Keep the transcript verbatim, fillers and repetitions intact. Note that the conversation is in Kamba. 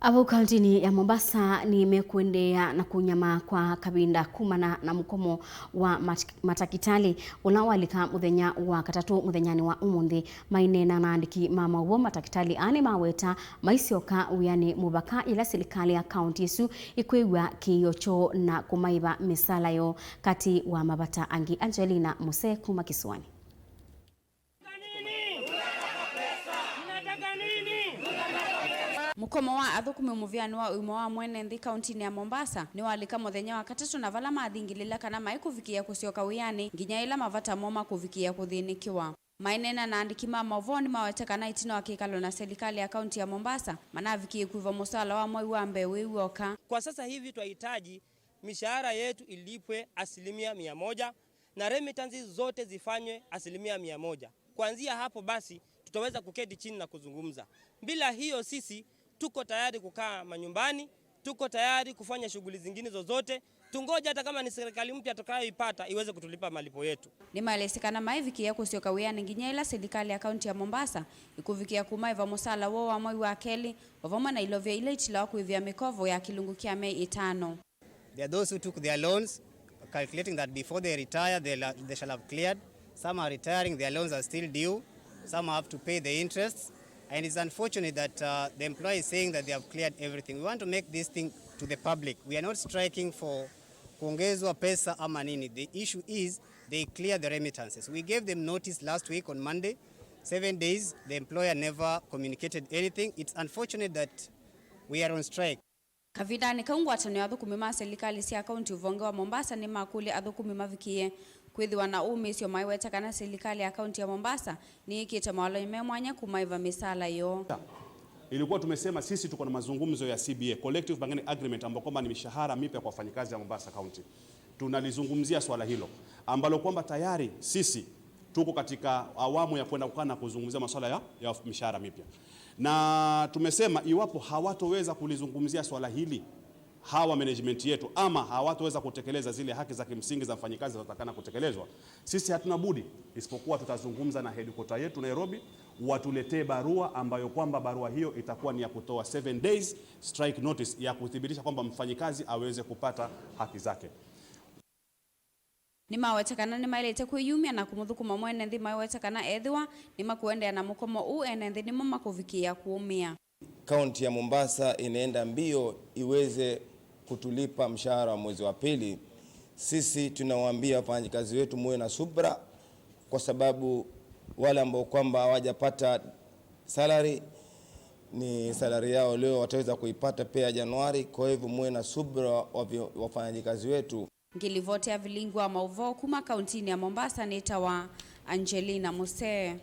Avau kauntinĩ ya Mombasa nĩmekũendeea na kũnyama kwa kavinda kumana na mũkomo wa mat-, matakitali ũla walika mũthenya wa katatũ mũthenyanĩ wa ũmũnthĩ. Maineena na andĩki ma maũvoo, matakitali aa nĩmaweta maisyoka wĩanĩ mũvaka yĩla silikalĩ ya kaunti ĩsu ĩkwĩw'a kĩĩo kyoo na kũmaĩva mĩsala yoo, katĩ wa mavata angĩ. Angelina Muse kuma Kĩsũanĩ. Mũkomo wa athũkũmi mũvĩanĩ wa ũima wa mwene nthĩ kauntinĩ ya Mombasa nĩwalika mũthenya wa katatũ, na vala mathingĩlĩla kana maikũvikĩĩa kũsyoka wĩanĩ nginya yĩla mavata moo makũvikĩĩa kũthĩnĩkĩwa. Maineena na andĩki ma maũvoo nĩmawete kana ĩtina wa kĩkalo na silikalĩ ya kaunti ya Mombasa, manavikĩie kũĩva mũsala wa mwei wa mbee wĩ w'oka. Kwa sasa hivi twahitaji mishahara yetu ilipwe asilimia mia moja na remittances zote zifanywe asilimia mia moja. Kuanzia hapo basi, tutaweza kuketi chini na kuzungumza. Bila hiyo, sisi tuko tayari kukaa manyumbani, tuko tayari kufanya shughuli zingine zozote. Tungoje hata kama ni serikali mpya tutakayoipata iweze kutulipa malipo yetu. Nĩmaelesye kana maivikĩĩa kũsyoka wĩanĩ nginya ĩla silikalĩ ya kaunti ya Mombasa ĩkũvikĩa kũmaĩva mũsala woo wa mwei wa kelĩ, o vamwe na ilovia ila itilawa kũĩvĩa mĩkovo ya kĩlungu kya myei ĩtano. There are those who took their loans, calculating that before they retire, they la-, they shall have cleared. Some are retiring, their loans are still due. Some have to pay the interests. And it's unfortunate that, uh, the employer is saying that they have cleared everything. We want to make this thing to the public. We are not striking for kuongezwa pesa ama nini. The issue is they clear the remittances. We gave them notice last week on Monday, seven days. The employer never communicated anything. It's unfortunate that we are on strike. Kavindanĩ kau, ngwatanĩo ya athũkũmi ma silikalĩ sya kaunti ũvonge wa Mombasa nĩmakũlya athũkũmi mavikĩĩe kwĩthĩwa na ũmĩĩsyo, maiweta kana silikalĩ ya kaunti ya Mombasa nĩyĩkĩte mawalany'o me mwanya kũmaĩva mĩsaala yoo. Ilikuwa tumesema sisi tuko na mazungumzo ya C B A, collective bargaining agreement, ambayo kwamba ni mishahara mipya kwa wafanyikazi ya Mombasa County. Tunalizungumzia swala hilo ambalo kwamba tayari sisi tuko katika awamu ya kwenda kukaa na kuzungumzia masuala ya, ya mishahara mipya, na tumesema iwapo hawatoweza kulizungumzia swala hili hawa management yetu, ama hawatoweza kutekeleza zile haki za kimsingi za mfanyikazi zinazotakana kutekelezwa, sisi hatuna budi isipokuwa tutazungumza na headquarter yetu Nairobi, watuletee barua ambayo kwamba barua hiyo itakuwa ni ya kutoa seven days strike notice ya kuthibitisha kwamba mfanyikazi aweze kupata haki zake. Nĩmaweta kana nĩmaĩlĩte kwĩyumya na kũmũthũkũma mwene nthĩ, maiweta kana ethĩwa nĩmakũendeea na mũkomo ũũ, ene nthĩ nĩmo makũvikĩĩa kũũmĩa. Kaunti ya Mombasa inaenda mbio iweze kutulipa mshahara wa mwezi wa pili. Sisi tunawaambia wafanyikazi wetu muwe na subra, kwa sababu wale ambao kwamba hawajapata salary, ni salary yao leo wataweza kuipata pia Januari. Kwa hivyo muwe na subra, wavi-, wafanyikazi wetu. Ngĩlivoti ya vilingi wa maũvoo kuma kauntinĩ ya Mombasa nĩtawa Angelina Musee.